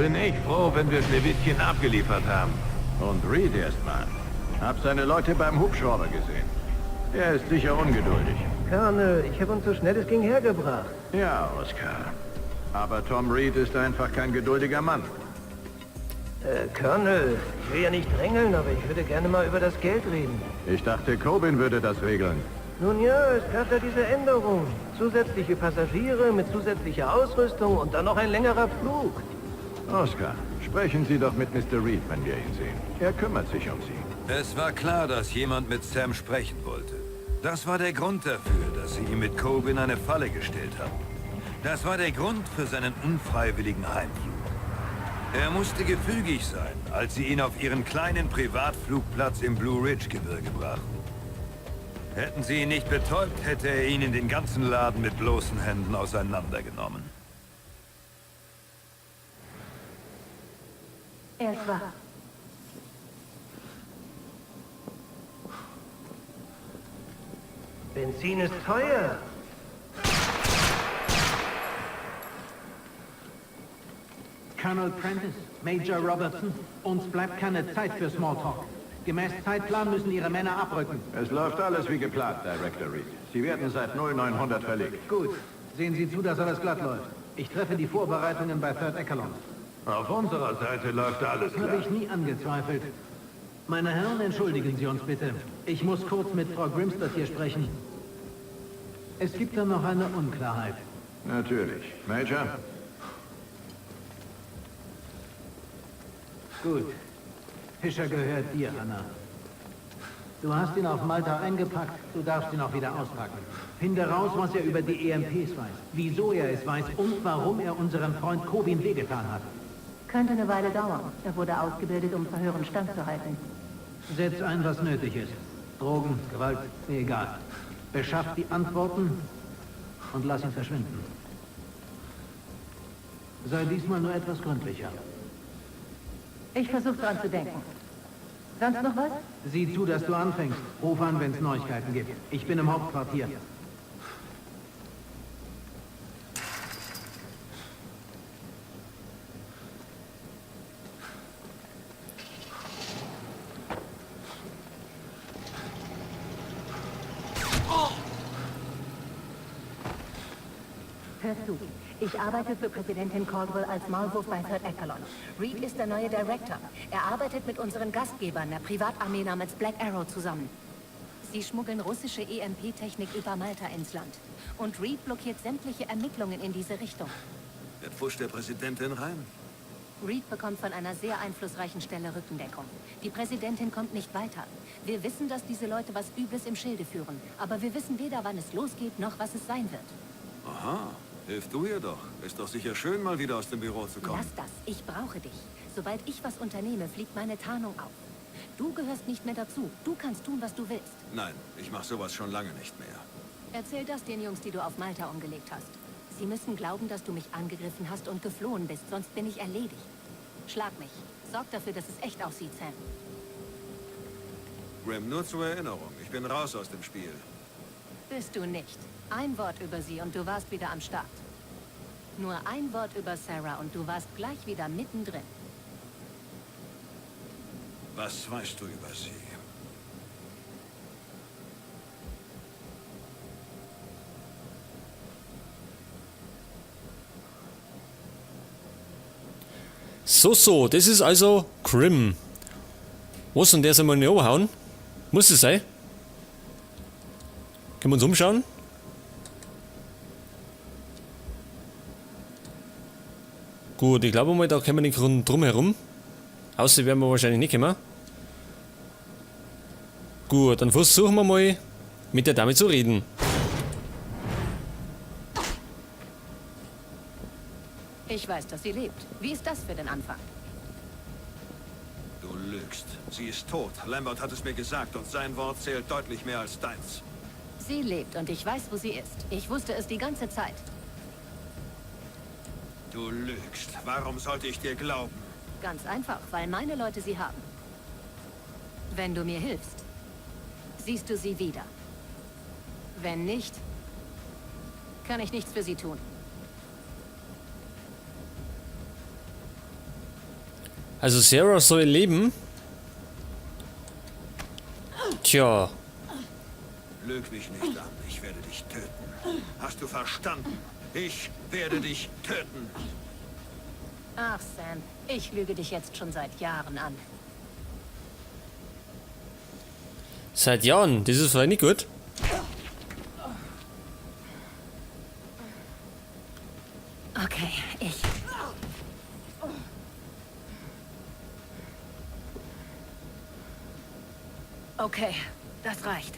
Bin ich froh, wenn wir Schneewittchen abgeliefert haben. Und Reed erstmal. Hab seine Leute beim Hubschrauber gesehen. Er ist sicher ungeduldig. Colonel, ich habe uns so schnell es ging hergebracht. Ja, Oscar. Aber Tom Reed ist einfach kein geduldiger Mann. Colonel, ich will ja nicht drängeln, aber ich würde gerne mal über das Geld reden. Ich dachte, Kobin würde das regeln. Nun ja, es gab da diese Änderung. Zusätzliche Passagiere mit zusätzlicher Ausrüstung und dann noch ein längerer Flug. Oscar, sprechen Sie doch mit Mr. Reed, wenn wir ihn sehen. Er kümmert sich um Sie. Es war klar, dass jemand mit Sam sprechen wollte. Das war der Grund dafür, dass sie ihm mit Kobin eine Falle gestellt hatten. Das war der Grund für seinen unfreiwilligen Heimflug. Er musste gefügig sein, als sie ihn auf ihren kleinen Privatflugplatz im Blue Ridge Gebirge brachten. Hätten sie ihn nicht betäubt, hätte er ihnen den ganzen Laden mit bloßen Händen auseinandergenommen. Er ist wach. Benzin ist teuer. Colonel Prentice, Major Robertson, uns bleibt keine Zeit für Smalltalk. Gemäß Zeitplan müssen Ihre Männer abrücken. Es läuft alles wie geplant, Director Reed. Sie werden seit 0900 verlegt. Gut. Sehen Sie zu, dass alles glatt läuft. Ich treffe die Vorbereitungen bei Third Echelon. Auf unserer Seite läuft alles Habe glatt. ich nie angezweifelt. Meine Herren, entschuldigen Sie uns bitte. Ich muss kurz mit Frau Grimstad hier sprechen. Es gibt da noch eine Unklarheit. Natürlich. Major? Gut. Fischer gehört dir, Anna. Du hast ihn auf Malta eingepackt, du darfst ihn auch wieder auspacken. Finde raus, was er über die EMPs weiß, wieso er es weiß und warum er unserem Freund Kobin wehgetan hat. Könnte eine Weile dauern. Er wurde ausgebildet, um Verhören standzuhalten. Setz ein, was nötig ist. Drogen, Gewalt, mir egal. Beschaff die Antworten und lass ihn verschwinden. Sei diesmal nur etwas gründlicher. Ich versuche dran zu denken. Sonst noch was? Sieh zu, dass du anfängst. Ruf an, wenn es Neuigkeiten gibt. Ich bin im Hauptquartier. Hör zu. Ich arbeite für Präsidentin Caldwell als Maulwurf bei Third Echelon. Reed ist der neue Director. Er arbeitet mit unseren Gastgebern, einer Privatarmee namens Black Arrow, zusammen. Sie schmuggeln russische EMP-Technik über Malta ins Land. Und Reed blockiert sämtliche Ermittlungen in diese Richtung. Der pfuscht der Präsidentin rein. Reed bekommt von einer sehr einflussreichen Stelle Rückendeckung. Die Präsidentin kommt nicht weiter. Wir wissen, dass diese Leute was Übles im Schilde führen. Aber wir wissen weder, wann es losgeht, noch was es sein wird. Aha, hilf du ihr doch. Ist doch sicher schön, mal wieder aus dem Büro zu kommen. Lass das. Ich brauche dich. Sobald ich was unternehme, fliegt meine Tarnung auf. Du gehörst nicht mehr dazu. Du kannst tun, was du willst. Nein, ich mache sowas schon lange nicht mehr. Erzähl das den Jungs, die du auf Malta umgelegt hast. Sie müssen glauben, dass du mich angegriffen hast und geflohen bist, sonst bin ich erledigt. Schlag mich. Sorg dafür, dass es echt aussieht, Sam. Grim, nur zur Erinnerung, ich bin raus aus dem Spiel. Bist du nicht. Ein Wort über sie und du warst wieder am Start. Nur ein Wort über Sarah und du warst gleich wieder mittendrin. Was weißt du über sie? So, so, das ist also Grim. Was, und der soll mal nicht runterhauen? Muss es sein? Können wir uns umschauen? Gut, ich glaube mal, da kommen wir nicht drum herum. Außer werden wir wahrscheinlich nicht kommen. Gut, dann versuchen wir mal, mit der Dame zu reden. Ich weiß, dass sie lebt. Wie ist das für den Anfang? Du lügst. Sie ist tot. Lambert hat es mir gesagt und sein Wort zählt deutlich mehr als deins. Sie lebt und ich weiß, wo sie ist. Ich wusste es die ganze Zeit. Du lügst. Warum sollte ich dir glauben? Ganz einfach, weil meine Leute sie haben. Wenn du mir hilfst, siehst du sie wieder. Wenn nicht, kann ich nichts für sie tun. Also Sarah soll leben. Tja. Lüg mich nicht an. Ich werde dich töten. Hast du verstanden? Ich werde dich töten. Ach, Sam, ich lüge dich jetzt schon seit Jahren an. Seit Jahren. Das ist vielleicht nicht gut. Okay, ich. Okay, das reicht.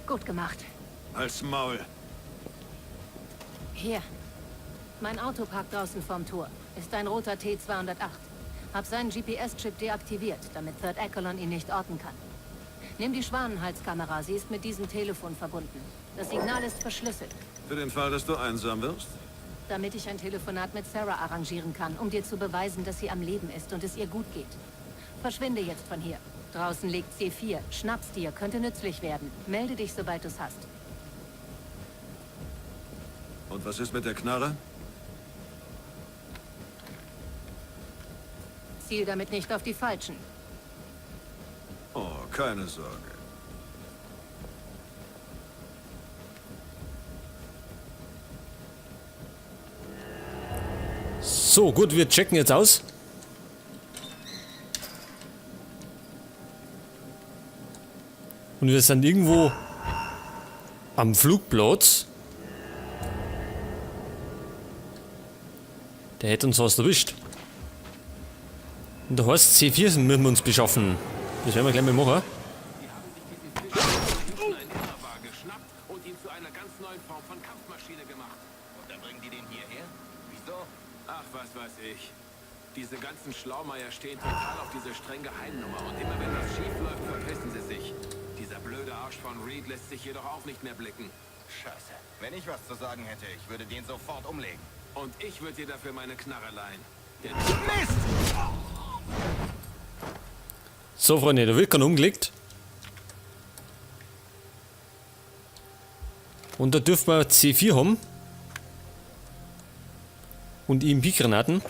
Gut gemacht. Als Maul. Hier. Mein Auto parkt draußen vorm Tor. Ist ein roter T208. Hab seinen GPS-Chip deaktiviert, damit Third Echelon ihn nicht orten kann. Nimm die Schwanenhalskamera, sie ist mit diesem Telefon verbunden. Das Signal ist verschlüsselt, Für den Fall, dass du einsam wirst? damit ich ein Telefonat mit Sarah arrangieren kann, um dir zu beweisen, dass sie am Leben ist und es ihr gut geht. Verschwinde jetzt von hier. Draußen liegt C4. Schnapp's dir, könnte nützlich werden. Melde dich, sobald du's hast. Und was ist mit der Knarre? Ziel damit nicht auf die Falschen. Oh, keine Sorge. So, gut, wir checken jetzt aus. Und wir sind irgendwo am Flugplatz. Der hätte uns was erwischt. Und da heißt C4 müssen wir uns beschaffen. Das werden wir gleich mal machen. Die haben sich diesen Fisch in Innerbar geschnappt und ihn zu einer ganz neuen Form von Kampfmaschine gemacht. Und dann bringen die den hierher? Wieso? Ach, was weiß ich. Diese ganzen Schlaumeier stehen total auf diese streng Geheimnummer und immer wenn was schief läuft, verpissen sie sich. Dieser blöde Arsch von Reed lässt sich jedoch auch nicht mehr blicken. Scheiße. Wenn ich was zu sagen hätte, ich würde den sofort umlegen. Und ich würde dir dafür meine Knarre leihen. Denn So, Freunde, da wird keiner umgelegt. Und da dürfen wir C4 haben. Und EMP-Granaten.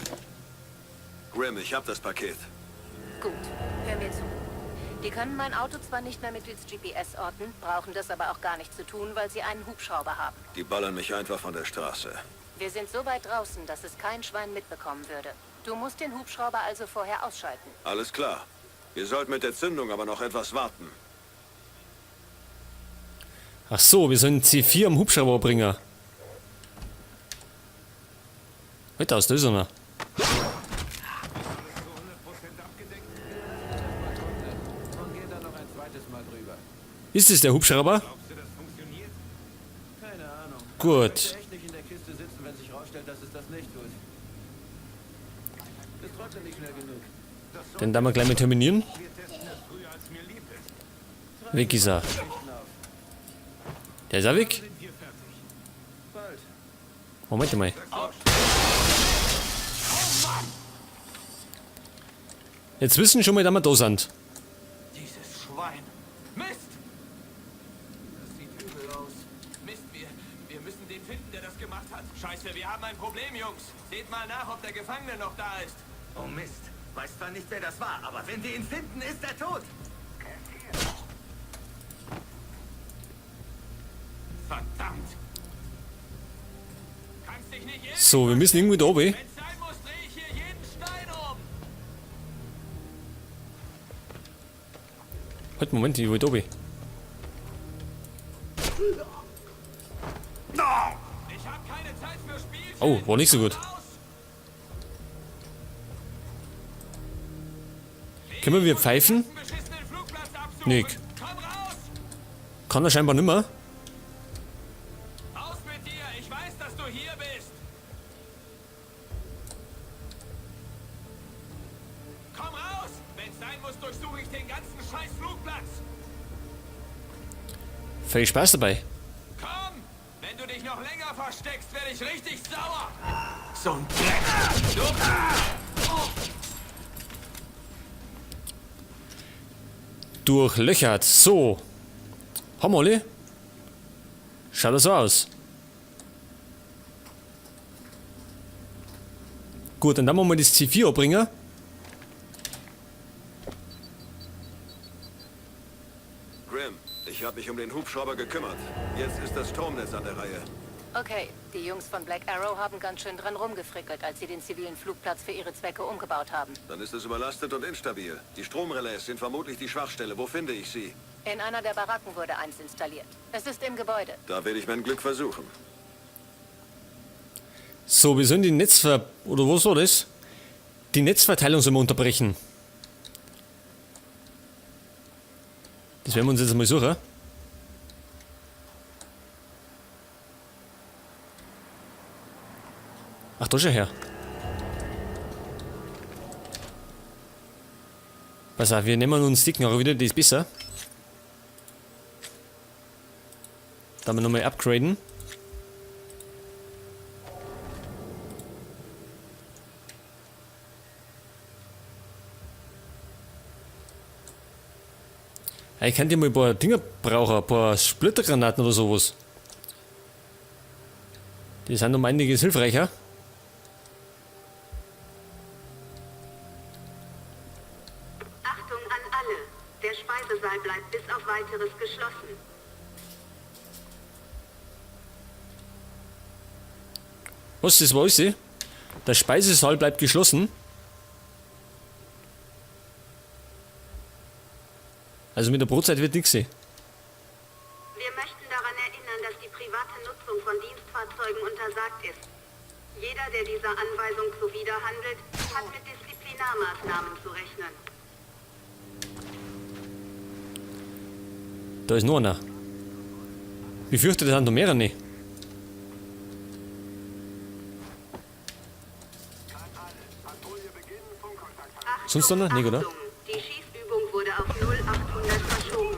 Grim, ich hab das Paket. Gut, hör mir zu. Die können mein Auto zwar nicht mehr mittels GPS orten, brauchen das aber auch gar nicht zu tun, weil sie einen Hubschrauber haben. Die ballern mich einfach von der Straße. Wir sind so weit draußen, dass es kein Schwein mitbekommen würde. Du musst den Hubschrauber also vorher ausschalten. Alles klar. Wir sollten mit der Zündung aber noch etwas warten. Ach so, wir sollen C4 am Hubschrauber bringen. Heute aus, da ist einer. Und geht dann noch ein zweites Mal drüber. Ist es der Hubschrauber? Keine Ahnung. Gut. Ich möchte echt nicht in der Kiste sitzen, wenn sich rausstellt, dass es das nicht tut. Ist trotzdem nicht schnell genug. Dann darf wir gleich mal terminieren. Weg ist er. Der ist auch weg. Moment mal. Jetzt wissen schon mal, dass wir da sind. Dieses Schwein. Mist! Das sieht übel aus. Mist, wir müssen den finden, der das gemacht hat. Scheiße, wir haben ein Problem, Jungs. Seht mal nach, ob der Gefangene noch da ist. Oh Mist. Weiß zwar nicht, wer das war, aber wenn wir ihn finden, ist er tot. Verdammt! Kannst dich nicht irren. So, wir müssen irgendwie da oben. Wenn's sein muss, drehe ich hier jeden Stein um. Halt, Moment, ich will da oben. Ich habe keine Zeit für Spielchen. Oh, war nicht so gut. Können wir pfeifen? Beschissenen Flugplatz absuchen. Nick. Komm raus! Kann er scheinbar nimmer. Raus mit dir! Ich weiß, dass du hier bist! Komm raus! Wenn's sein muss, durchsuche ich den ganzen scheiß Flugplatz! Viel Spaß dabei. Komm! Wenn du dich noch länger versteckst, werde ich richtig sauer! So ein Dreck! Du Durchlöchert. So. Haben wir alle? Schaut so aus. Gut, dann werden wir mal das C4 abbringen. Grim, ich habe mich um den Hubschrauber gekümmert. Jetzt ist das Stromnetz an der Reihe. Okay, die Jungs von Black Arrow haben ganz schön dran rumgefrickelt, als sie den zivilen Flugplatz für ihre Zwecke umgebaut haben. Dann ist es überlastet und instabil. Die Stromrelais sind vermutlich die Schwachstelle. Wo finde ich sie? In einer der Baracken wurde eins installiert. Es ist im Gebäude. Da werde ich mein Glück versuchen. So, wir sollen die Netzver... Oder was war das? Die Netzverteilung sollen wir unterbrechen. Das werden wir uns jetzt mal suchen. Ach, da schon her. Pass auf, wir nehmen uns die Knarre wieder, die ist besser. Da wir nochmal upgraden. Ja, ich könnte mal ein paar Dinger brauchen, ein paar Splittergranaten oder sowas. Die sind um einiges hilfreicher. Achtung an alle. Der Speisesaal bleibt bis auf weiteres geschlossen. Was, das war alles? Der Speisesaal bleibt geschlossen. Also mit der Brotzeit wird nichts sein. Wir möchten daran erinnern, dass die private Nutzung von Dienstfahrzeugen untersagt ist. Jeder, der dieser Anweisung zuwiderhandelt, hat mit Disziplinarmaßnahmen zu rechnen. Da ist noch einer. Ich fürchte, das sind noch mehrere. Sonst noch? Nicht, oder? Achtung, die Schießübung wurde auf 0800 verschoben.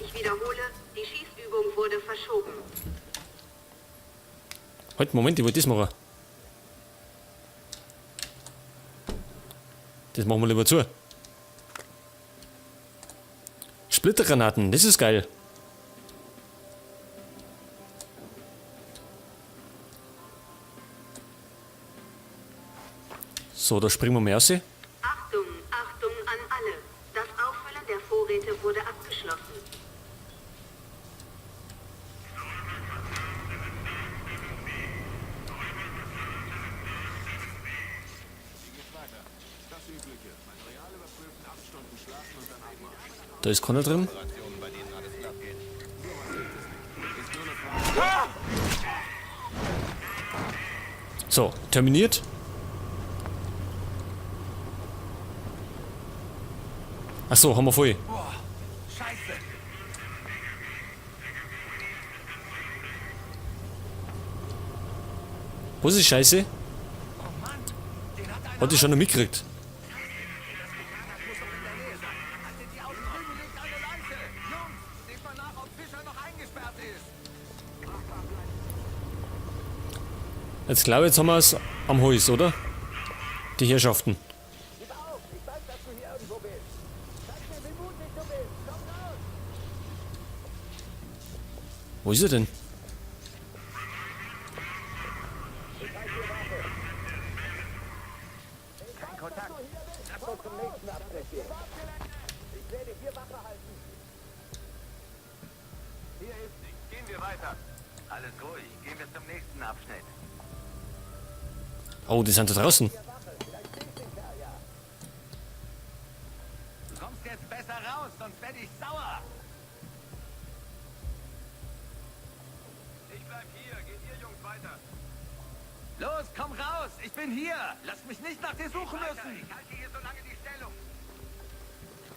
Ich wiederhole, die Schießübung wurde verschoben. Halt, Moment, ich wollte das machen. Das machen wir lieber zu. Splittergranaten, das ist geil. So, da springen wir mal raus. Achtung, Achtung an alle. Das Auffüllen der Vorräte wurde abgeschlossen. Da ist keiner drin. So, terminiert. Ach so, haben wir voll. Scheiße. Was ist Scheiße? Hat die schon noch mitgekriegt? Jetzt glaube ich, jetzt haben wir es am Hals, oder? Die Herrschaften. Wo ist er denn? Hier ist nichts. Gehen wir weiter. Alles ruhig. Gehen wir zum nächsten Abschnitt. Oh, die sind da draußen. Du kommst jetzt besser raus, sonst werde ich sauer. Ich bleib hier. Geht ihr Jungs weiter. Los, komm raus. Ich bin hier. Lass mich nicht nach dir suchen müssen. Ich halte hier so lange die Stellung.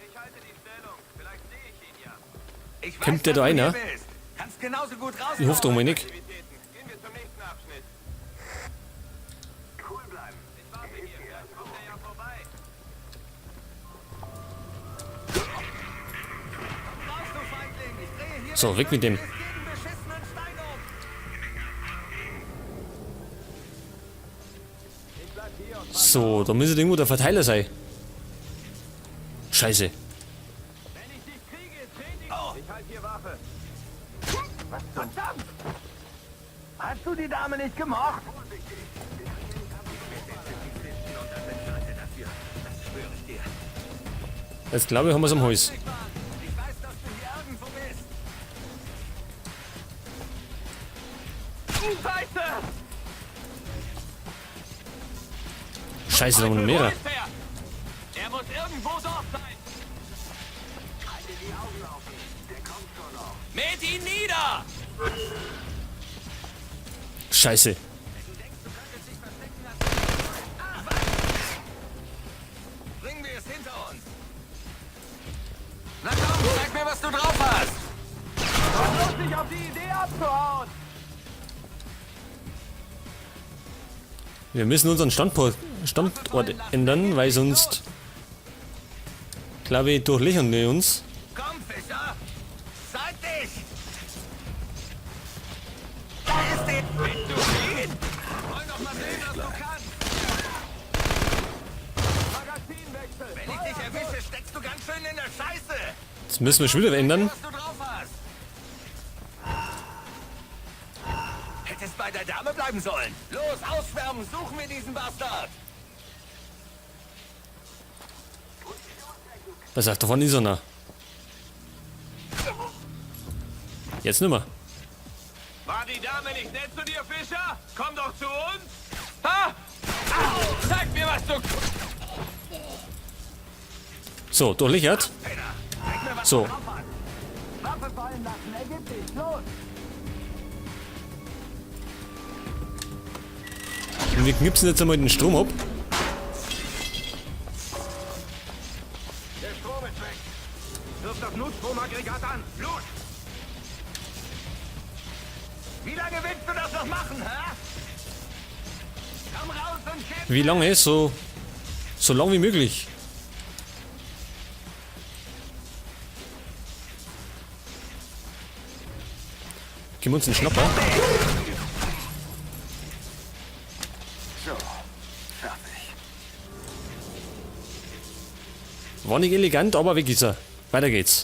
Ich halte die Stellung. Vielleicht sehe ich ihn ja. Ich weiß, Kommt der da dass du einer? hier bist. Kannst genauso gut raus. Ich hoffe doch mal nicht. Gehen wir zum nächsten Abschnitt. Cool bleiben. Ich warte hier. Vielleicht kommt er ja vorbei. Raus, du Feigling. Ich drehe hier So, weg mit dem. jeden beschissenen Stein um. So, da müsste irgendwo der Verteiler sein. Scheiße. Wenn ich dich kriege, dreh dich. Oh. Ich halte hier Wache. Verdammt! Hast du die Dame nicht gemocht? Jetzt glaube ich, haben wir es am Hals. Ich weiß, dass du hier irgendwo bist. Scheiße! Scheiße, da haben wir noch Wo mehrere. ist er? Er muss irgendwo dort sein. Halte die Augen offen. Der kommt schon noch. Mäht ihn nieder! Scheiße. Bringen wir es hinter uns. Na komm, zeig mir, was du drauf hast. Komm bloß nicht auf die Idee abzuhauen! Wir müssen unseren Standort ändern, weil sonst, glaube ich, durchlöchern die uns. Komm, Fischer. Zeig dich. Da ist er. Willst du fliehen? Wollen doch mal sehen, was du kannst! Magazinwechsel! Wenn ich dich erwische, steckst du ganz schön in der Scheiße. Jetzt müssen wir schon wieder ändern. Was du drauf hast. Hättest bei der Dame bleiben sollen. Los, ausschwärmen, suchen wir diesen Bastard. Was sagt davon ist er noch? Jetzt nimmer. War die Dame nicht nett zu dir, Fischer? Komm doch zu uns! Ha! Au! Zeig mir, was du... So, durchlöchert. So, Waffe fallen lassen, ergib dich, los. und wir knipsen jetzt einmal den Strom ab. Der Strom ist weg. Wirf das Notstromaggregat an, los. Wie lange willst du das noch machen, hä? Komm raus und kämpf. Wie lange? So lang wie möglich. Gib uns den Schnapper. So, fertig. War nicht elegant, aber weg ist er. Weiter geht's.